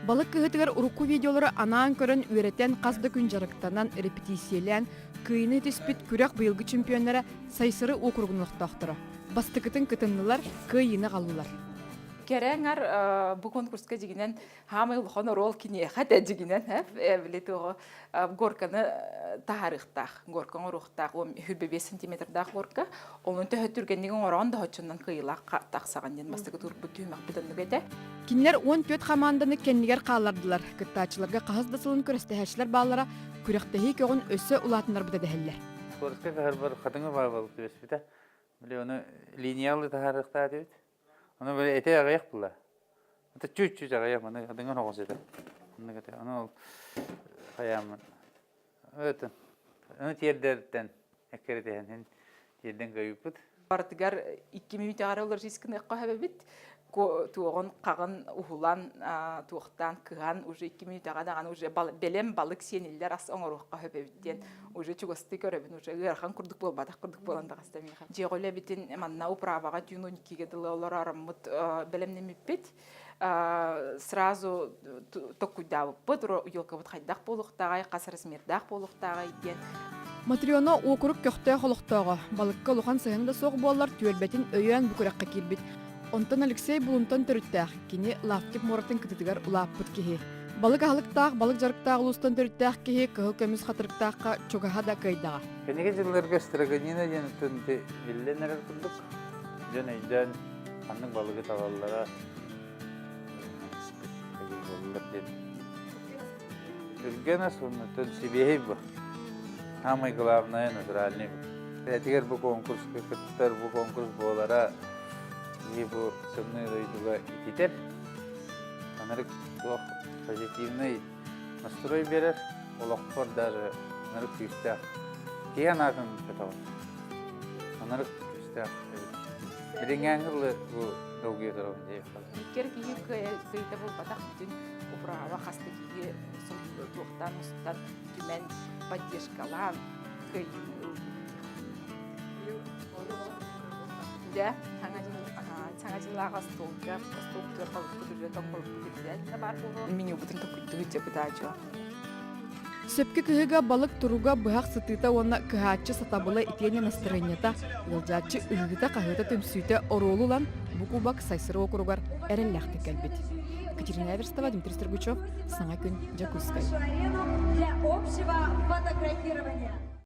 Балык кыһытыгар урукку видеолары анаан көрөн үөрэтэн хас да күн дьарыктанан, репетициялээн, кыайыыны түспүт күрэх быйылгы чемпионнара Сайсары уокуругун олохтоохторо. Бастакытын кытыннылар, кыайыыны аҕаллылар. Кэрэ аҥар бу конкурска дьигинэн хаамай улахан оруол киниэхэ да дьигинэн били туоҕу горканы таһаарыахтаах, горка оҥоруохтаах, 25 сантиметрдаах горка. Онун төһө түргэнник оҥороон да оччонон кыайыылаах тахсаҕын диэн бастакы турбут түһүмэхпит оннук этэ. Кинилэр 14 хамаанданы кэннигэр хааллардылар. Кыттааччыларга хаһыс да сылын күрэстэһээччилэр бааллара күрэхтэһии көҕүн өссө улаатыннарбыта дэһэллэр. Скоростка кыһарбар хатыҥы баабал түбэспитэ. Били ону линиялы таһаарыахтаах этибит. Ону били эти аҕыйах була. Это чуть-чуть аҕыйах маны хатыҥын оҕус этэ. Оннук этэ. Ону ол хайааммын. Это ону тиэрдэртэн эккирэтиһэн тиэрдэн кыайыппыт. Барытыгар 2 мүнүүтэҕэ олорор рискыныахха сөбөбүт. Туоҕун хаҕын уһулан, туохтаан кыһан уже 2 мүнүүтэҕэ даҕаны уже бэлэм балык сиэниллэр ас оҥоруохха сөбөбүт диэн уже чугастыы көрөбүн уже ыарахан курдук буолбатах курдук буолан таҕыста миэхэ. Дьиэҕэ үлэбитин манна управаҕа түүн 12-гэ дылы олоророммут бэлэмнэммиппит. Сразу токкуйдаабыппыт, елкабыт хайдах буолуохтааҕай, хас размердаах буолуохтааҕай диэн. Матрена уокурук көхтөөх олохтооҕо, балыкка улахан сыһыана да суох буоллар түөлбэтин өйөөн бу күрэххэ киирбит. Онтон Алексей Булунтан төрүттээх, кини Лаптев муоратын кытытыгар улааппыт киһи. Балык аһылыктаах, балык дьарыктаах улуустан төрүттээх киһи кыһыл көмүс хатырыктаахха чугаһа да кыайдаҕа. Кэнники дьылларга строганина диэн тунти биллэн эрэр курдук дьон өйдөөн ханнык балыгы талаллара буоллар диэн. Түргэн ас уонна сибиэһэй бу. Самое главное натуральный. Этигэр бу конкурска кыттар, бу конкурс буолара киһи бу тымныы дойдуга ититэр. Анарык туох позитивный настрой берер, олохпор даже анарык күүстээх. Киһи анаатын көтөҕөр. Анарык күүстээх эбит. Билиҥҥээҥҥи дылы бу долгуйа турабын диэххэ. Иккэр киһи кыайта буолбатах бүтүн управа хаста киһи туохтаан устан түмэн поддержкалаан кыайыыны ылбыт. Дьэ, саҥа дьыллааҕы остуолга остуолбутугар балыкпыт уже тоҥмолукпут обязательно баар буолуо. Менюбутун токуйдубут дьэ быдаачо. Сөпкө кыһыга балык туруга быһах сытыыта уонна кыһааччы сатабыла итиэннэ настарыанньата, ыалдьааччы ыһыыта-хаһыыта түмсүүтэ оруолу ылан бу кубок Сайсары уокуругар эрэллээхтик кэлбит. Екатерина Эверстова, Дмитрий Строгучев, Саҥа күн, Дьокуускай. Для общего фотографирования.